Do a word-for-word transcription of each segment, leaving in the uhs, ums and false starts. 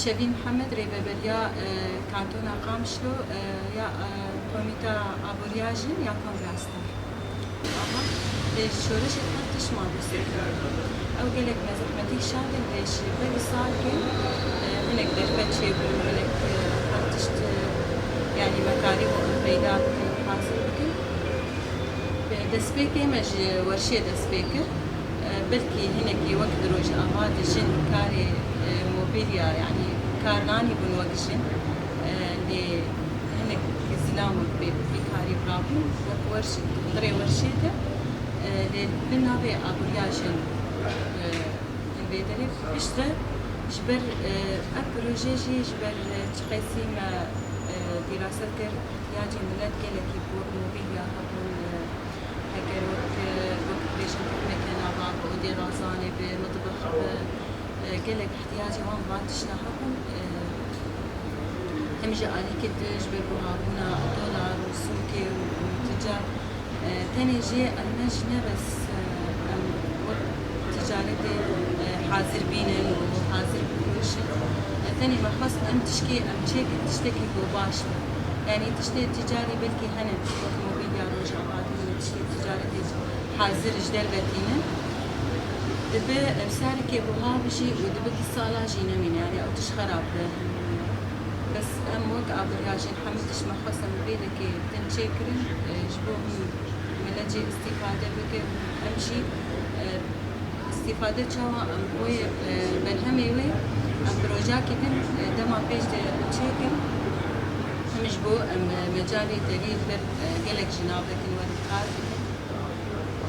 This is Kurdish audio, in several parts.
Şevîn Mihemed, rêveberiya, e, Kantona Qamişlo, e, ya, e, Komîta Aboriya Jin ya Kongra Star. Aha, lê ji şoreşê her tişt mabe sekinî. Ew gelek me zehmetî kişandin, lê ji berî salkê, e, hinek derfet çêbûn, hinek, e, her tişt, e, yanî me karîbû em peyda bikin, hazir bikin. E, destpêkê me ji werşê dest pê kir. E, belkî hinekî wek di Rojava de jin karê, e, mobilya, yanî kar nanîbûn wek jin. E, lê hinek zilam wek pê, pêkarî rabûn, wek werş, di rê werşê de, e, lê li navê aboriya jin, e, li vê derê piştre ji ber, e, ev proje jî ji ber, e, çiqasî me, e, dîraset kir, ihtiyacê milet gelekî bû, mobilya hebûn, e, heger wek, e, wek bêjin hikmeke nava bi odê razanê bi mitbix bi, e, gelek ihtiyacê wan van tişta hebûn, e, hem ji alîkê din ji ber buhabûna dolar û sûkê û, û ticar, e, tenê jê em ne ji ne bes, e, em wek ticaretê, e, hazir bînin û hazir bifiroşin. E, tenê me xwest em tişkê em çêkin tiştekî ku baş be. Yanî tiştê ticarî belkî hene, wek mobilya Rojava, tiştê ticaretê hazir ji derve tînin. Dibe em serikê buha bijî û dibe du sala jî nemîne, yanî ew tişt xerab be. Bes em wek aboriya jin hemî tişt me xwest em vê lekê din çêkirin, e, ji bo hûn milet jê îstîfade bike, em jî, e, îstîfade çawa em wê, e, berhemê wê em projeyekî din, e, dema pêş de çêkin. Em ji bo em, e, mecalê derî li ber, e, gelek jina vekin werin kar bikin.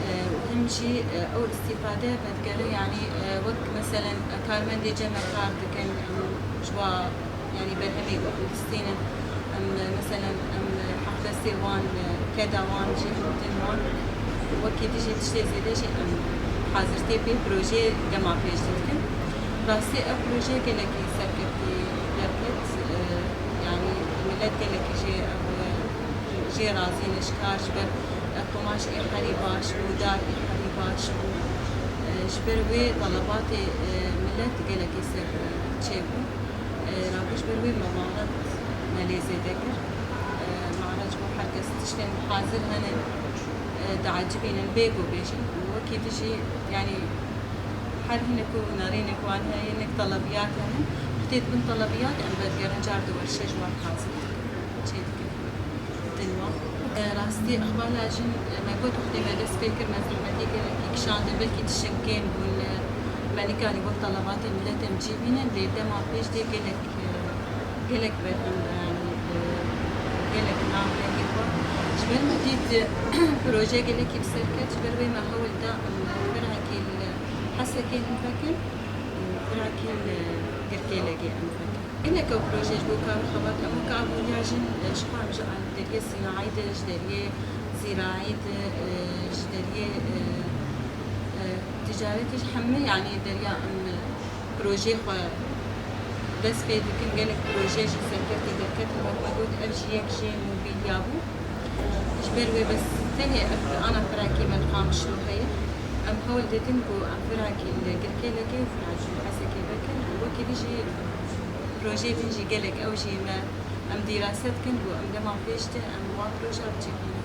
E, û hem jî, e, ew îstîfade vedigere, yanî, e, wek meselen, e, karmendê cem me kar dikin, em ji wa, yanî berhemê wek distînin, em, e, meselen, em, e, helbestê wan, e, keda wan jî em didin wan. Wekî dijî tiştê zêde jî em hazirtiyê pê projeyê dema pêş de dikin. Rastî ev proje gelekî serkeftî derket, e, yanî milet gelekî jê ev, e, jê razî ne ji kar ji ber, e, qumaş ê herî baş bû, dar ê herî baş bû. E, ji ber wê telebatê, e, milet gelekî ser, e, çêbû. E, rabû ji ber wê me maret me lê zêde kir. E, maret ji bo her kes tiştên hazir hene, e, diecibînin bê ku bêjin. Û wekî dijî, yanî her hinek û nerînek wan heye, hinek telebiyat hene. Wextê dibin telebiyat, em vedigerin car di werşê ji wan hazir dikin, çê dikin. Din wan. E, rastî, îqbala jin, e, me got, wextê me dest pê kir, me zehmetî gelekî kişandin, belkî tiştin kêm bûn, e, me nikarî wek telebatê milet em cî bînin, lê dema pêş de gelek, e, gelek berhem, yanî, e, gelek navbeyê xwe. Ji ber me dît, e, proje gelekî bi ser ket, ji ber wê me hewl da, em, firekî li Hesekê em vekin, firekî li Girkêlegê em vekin. Gelek ew proje ji bo kar û xebat, em wek aboriya jin, e, ji xwe em ji al-, deriyê sînayî de, ji deriyê zîrayî de, e, ji deriyê, e, e, ticaretê, ji hemî, yanî deriya em, e, projeyê xwe dest pê dikin, gelek proje jî serkeftî derketin, wek me got, ev jî yek jê mobilya bû. Ji ber wê bes tenê ev ana firekî me li Qamişlo heye. Em hewl didin ku em firekî li Girkêlekê û firekî li Hesekê vekin. Wekî dî jî projeyê din jî gelek ew jî me em dîraset dikin ku em dema pêş de em wan proje biçêkînin.